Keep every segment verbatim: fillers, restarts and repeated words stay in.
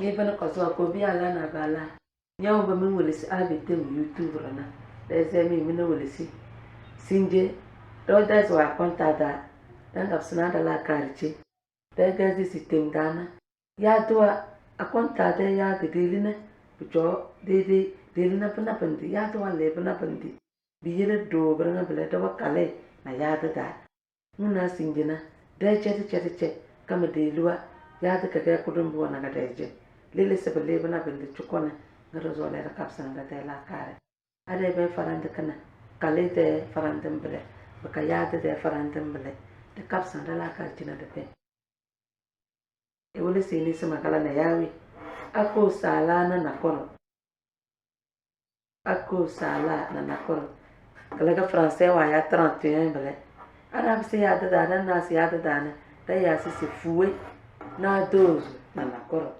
Ibe ni kɔzɔ ko bi ala na ba la. Nyawo ba mi welesi a bi tem YouTube rana. Dɛsɛ mi mi na welesi. Sinje. Dɔ dɛsɛ wa kɔnta da. Dan kapsina da la kariche. Dɛ gɛzi si tem dana. Yaadu a, a kɔntaatɛ yaadu deeli na bi cɔɔ deedee deeli na bi na bindi, yaadu a lee bi na bindi. Bi yele doo biri ŋa bi lɛ dɔbɔ kali na yaadu daa. Ŋuna sinjina dee cɛ ti cɛ ti cɛ kama deeli wa yaadu kɛkɛ kudum bi wa na ka dee jɛ. Lele si bi lee bi na bindi cukɔ na ŋa dɔ zɔɔ lɛ di kabisina dɔ tɛ laa kaari. A dee bɛ farandi kina kali dee farandi mbilɛ bi ka yaadu dee farandi mbilɛ di kabisina dɔ laa kaari jina di bɛ. Ewele sini sima kala na yawi. Ako sala na nakoro. Ako sala na nakoro. Kala ka français wa ya trente et un bele. Ana bisi ya dada na nasi ya dada na da ya sisi fue na dozo na nakoro.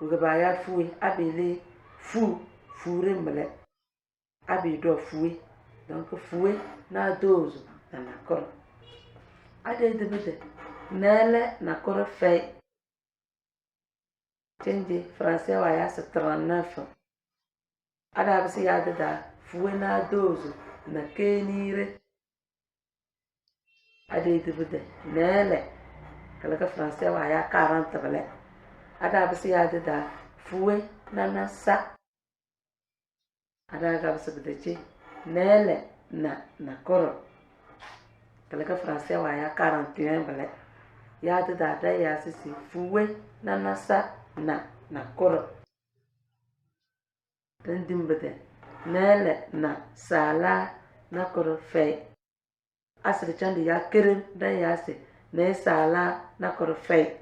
Uga ba ya fue abele fu fure mele. Abi dɔ fue. Donc fue na dozo na nakoro. Ade dibide nele nakoro fei. Change français wa ya se trente-neuf. Ada bisi ya dida fue na dozo na kenire. Ade dibide nele. Kala ka français wa ya quarante bele. Ada bisi ya dida fue na nasa. Ada gabisi bide ci nele na nakoro. Kala ka français wa ya quarante et un bele. Ya dida da ya sisi fue na nasa na nakoro. Din dimbide nele na sala nakoro fei. Asiri candi ya kerem da ya si ne sala nakoro fei.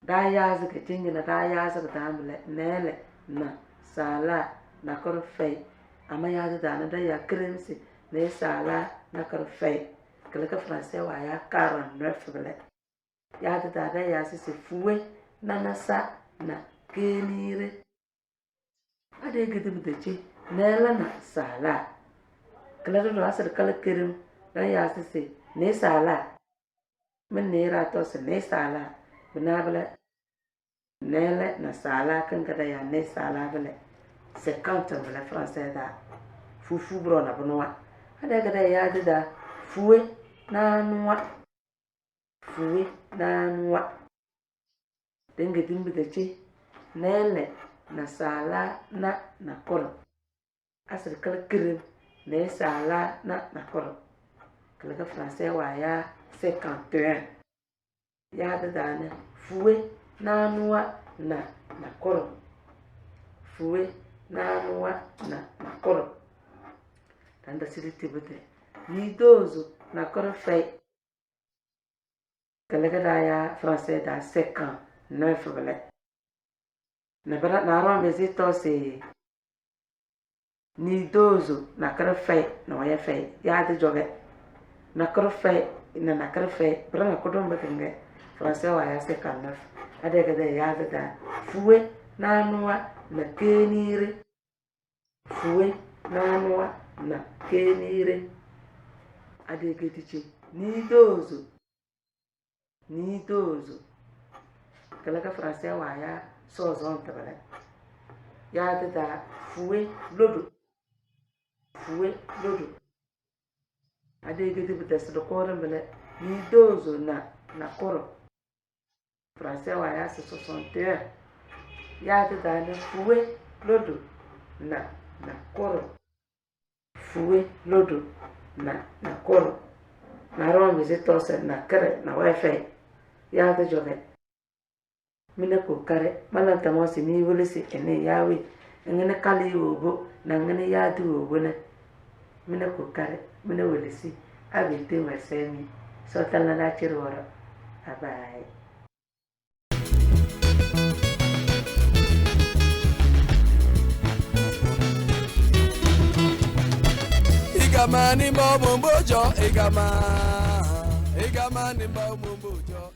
Da ya zige jingina da ya zige da mile nele na sala nakoro fei. Ama ya di dana da ya kerem si ne sala nakoro fei. Kala ka français wa ya quarante-neuf bile. Ya di da da ya sisi fue na nasa na kenire. Ade gidi bide ci nele na sala. Kala dodo asiri kala kerem da ya sisi ne sala. Mi nira to si ne sala. Bina bile nele na sala kin kada ya ne sala bile. Cinquante bile français da. Fufu bro na bunua. Ade kada ya di da fue na nua. Fue na nua. Denge dimbide ci nele na sala na nakoro. Asiri kala kerem ne sala na nakoro. Kala ka français wa ya cinquante et un. Ya di dana fue na nua na nakoro. Fue na nua na nakoro. Danda siri tibite ni dozo nakoro fei. Kala ka da ya français da cinquante-neuf bele. Na bara na ron bezi to si ni dozo nakoro fei na waya fei ya di joge. Nakoro fei na nakoro fei bere na kudum bete nge français wa ya cinquante-neuf. Ade ka da ya di da fue na nua na kenire. Fue na nua na kenire. Ade gedi ci ni dozo. Ni dozo. Kala ka français wa ya soixante bele. Ya di da fue lodo. Fue lodo. Ade gedi bide sidi kore bele ni dozo na nakoro. Français wa ya si soixante et un. Ya di dana fue lodo na nakoro. Fue lodo na nakoro. Na ron bezi to si nakere na waya fei. Ya di joge. Mina kokare malanta mo si mi wele si ene yawe. Ngene kali wobo na ngene ya di wobo na. Mina kokare mina wele si. Abi te wese mi. So tala na chiri woro. Abai. Igama ni mbo mumbo jo igama. Igama ni mbo mumbo jo.